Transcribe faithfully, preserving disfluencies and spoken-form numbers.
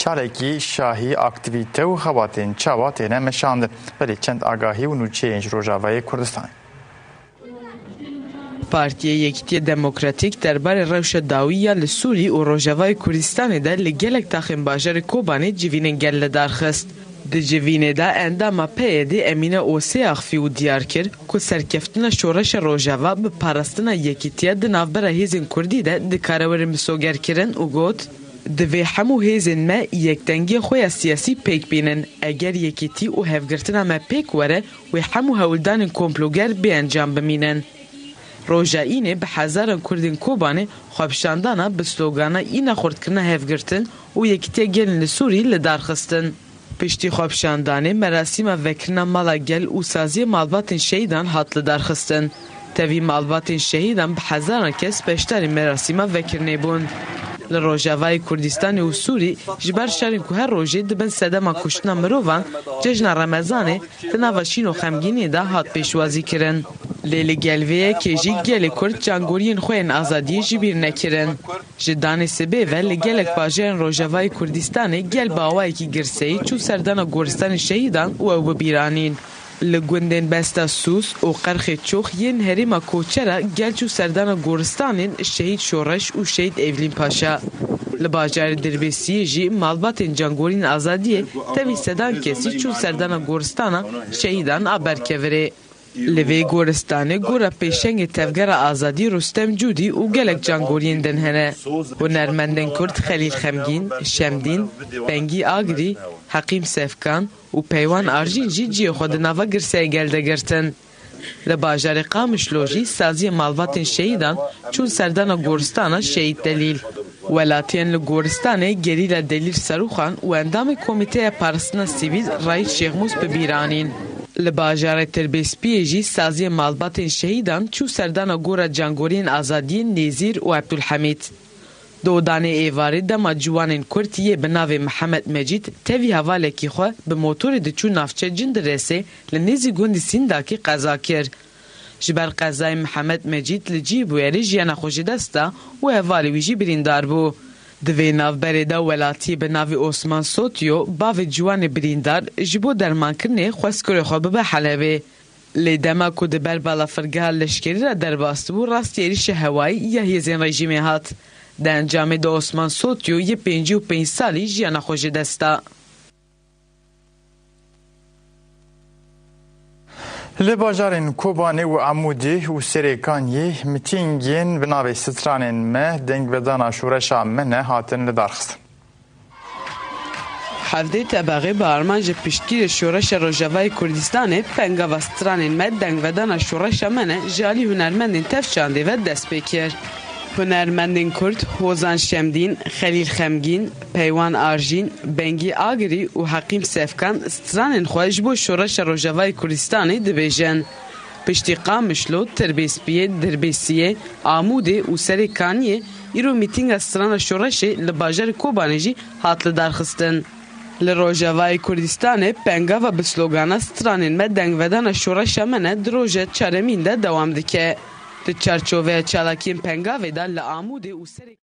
Çalekî şahî, aktîvîte û xebatên çawa têne meşandin. Belê çend agahî û nûçeyên ji Rojavayê Kurdistanê. Partiya Yekîtiya Demokratîk derbarê rewşa dawî ya li Sûrî û Rojavayê Kurdistanê de li gelek taxên bajarê Kobanê civînên gel li dar xist. Di civînê de endama P Y D Emîne Osê Axfî û diyar kir ku serkeftina şoreşa Rojava bi parastina yekîtiya di navbera hêzên Kurdî de dikare were misogerkirin û got, Divê hemû hêzên me yekdengiya xwe ya siyasî pêk bînin. Eger yekîtî û hevgirtina me pêk were, wê hemû hewldanên komploger bê encam bimînin. Roja Înê bi hezaran Kurdên Kobanê xwepişandana bi slogana Îna xurtkirina hevgirtin û yekîtiya gelên li Sûrî li dar xistin. Piştî xwepişandanê merasîma vekirina mala gel û saziya malbatên şehîdan hat li dar xistin. Tevî malbatên şehîdan bi hezaran kes beşdarî merasîma vekirinê bûn. Li Rojavayê Kurdistanê û Sûrî ji ber şerên ku her rojê dibin sedema kuştina mirovan, cejna Remezanê di nava şîn û xemgînê de hat pêşwazî kirin. Lê li gel vê yekê jî gelê Kurd cangoriyên xwe yên azadiyê ji bîr nekirin. Ji danê sibê ve li gelek bajarên Rojavayê Kurdistanê gel bi awayekî girseyî çû serdana goristanên şehîdan û ew bi bîr anîn. Li gundên Besta Sûs û Qerxê Çox yên herêma Koçera gel çû serdana goristanên Şehîd Şoreş û Şehîd Evlîn Paşa. Li bajarê Dirbêsiyê jî malbatên cangoriyên azadiyê tevî sedan kesî çûn serdana goristana şehîdan a Berkevirê. Li vê goristanê gora pêşengê Tevgera Azadî Rustem Cûdî û gelek cangoriyên din hene. Hunermendên Kurd Xelîl Xemgîn, Şemdîn, Bengî Agirî, Heqîm Sefkan û Peywan Arjîn jî cihê xwe di nava girseyê gel de girtin. Li bajarê Qamişlo jî saziyê malbatên şehîdan çûn serdana goristana Şehîd Delîl. Welatiyên li goristanê Gerîla Delîl Serûxan û endamê Komîteya Parastina Sivîl Raîd Şêxmûs bi bîr anîn. Li bajarê Tirbêspiyê jî saziyê malbatên şehîdan çû serdana gora cangoriyên azadiyê Nêzîr û Ebdulhemîd. Dodanê êvarê dema ciwanên Kurd yê bi navê Mihemed Mecîd tevî hevalekî xwe bi motorê diçû navçe Cindiresê li nêzî gundî Sîndakê qeza kir. Ji ber qezayê Mihemed Mecîd li cihê bûyerê jiyana xwe ji dest da û hevalê wî jî birîndar bû. Di vê navberê de welatiyê bi navê Osman Sotiyo, bavê ciwanê birîndar, ji bo dermankirinê xwest kurê xwe bibe Helebê. Lê dema ku di ber balafirgeha leşkerî re derbas dibû, rastî êrîşa hewayî ya hêzên rejîmê hat. Di encamê de Osman Sotiyo yê pêncî û pênc salî jiyana xwe ji dest da. Li bajarên Kobanê û Amûdê û Serêkaniyê mitîngên bi navê Stranên Me, Dengvedana Şoreşa Me Ne hatin lidarxistin. Hevdê Tebaxê bi armanca piştgirê Şoreşa Rojavayê Kurdistanê pengava Stranên Me, Dengvedana Şoreşa Me Ne ji alî hunermendên tev çandê ve dest pê kir. Hunermendên Kurd Hozan Şemdîn, Xelîl Xemgîn, Peywan Arjîn, Bengî Agirî û Heqîm Sefkan stranên xwe ji bo Şoreşa Rojavayê Kurdistanê dibêjin. Piştî Qamişlo, Tirbêspiyê, Dirbêsiyê, Amûdê û Serê Kaniyê îro mîtînga strana Şoreşê li bajarê Kobanê jî hat lidarxistin. Li Rojavayê Kurdistanê pengava bi slogana Stranên Me, Dengvedana Şoreşa Me Ne di roja çaremîn de dewam dike. Di çarçoveya çalakiyên pengavê de li Amûdê û Serê